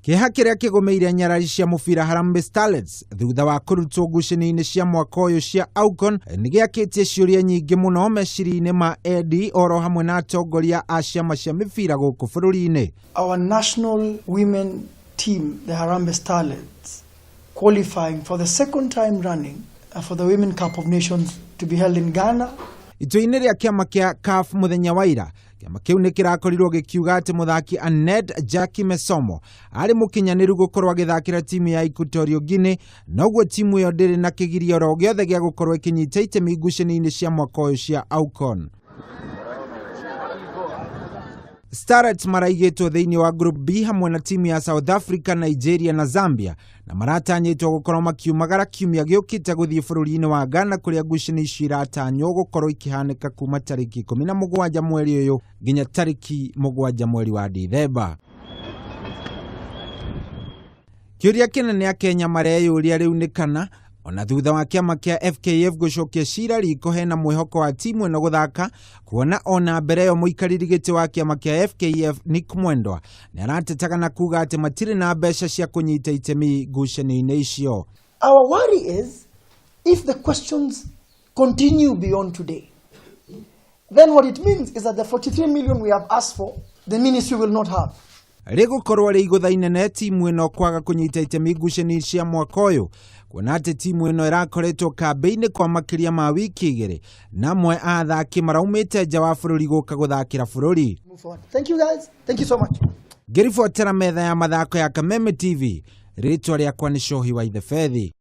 Kĩeha kĩrĩa kĩgũmĩire nyarari cia mũbira Harambee Starlets thutha wa kũrutwo ngucanio-inĩ cia mwaka ũyũ cia AWCON nĩ gĩakĩtie ciũria nyingĩ mũno meciria-inĩ ma endi oro hamwe na atongoria a ciama cia mĩbira gũkũ bũrũri-inĩ. Our national women team, the Harambee Starlets, qualifying for the second time running for the Women Cup of Nations to be held in Ghana. Itua-inĩ rĩa kĩama kĩa CAF mũthenya wa ira, kĩama kĩu nĩ kĩrakorirwo gĩkiuga atĩ mũthaki Annette Jackie Mesomo arĩ mũkinyanĩru gũkorwo agĩthakĩra timu ya Equatorial Guinea, noguo timu ĩyo ndĩrĩ na kĩgiria oro gĩothe gĩa gũkorwo ĩkĩnyita itemi ngucanio-inĩ cia mwaka ũyũ cia AWCON. Starlets maraigĩtwo thĩinĩ wa Group B hamwe na timu ya South Africa, Nigeria na Zambia, na maratanyĩtwo gũkorwo makiumagara kiumia gĩũkĩte gũthiĩ bũrũri-inĩ wa Ghana kũrĩa ngucanio icio iratanywo gũkorwo ikĩhanĩka kuma tarĩki 17 mweri ũyũ nginya tarĩki 7 mweri wa Dithemba. Kĩũria kĩnene Akenya mareyũria rĩu nĩ kana ona thutha wa kĩama kĩa FKF gũcokia cira riko hena mwĩhoko wa timu ĩno gũthaka, kuona ona mbere ĩyo mũikarĩri gĩtĩ wa kĩama kĩa FKF Nick Mwendwa nĩ aratetaga na kuga atĩ matirĩ na mbeca cia kũnyita itemi ngucanio-inĩ icio. Our worry is if the questions continue beyond today, then what it means is that the 43 million we have asked for, the ministry will not have. Rĩgũkorwo rĩ igũtha inene timu ĩno kwaga kũnyita itemi ngucanio cia mwaka ũyũ, kuona atĩ timu ĩno ĩrakoretwo kambĩ-inĩ kwa makĩria ma wiki 2 na amwe a athaki maraumĩte nja wa bũrũri gũka gũthakĩra bũrũri. Move forward. Thank you guys. Thank you so much. Ngĩribotera metha ya mathako ya Kameme TV, rĩtwa rĩakwa nĩ Cohi wa Ithefethi.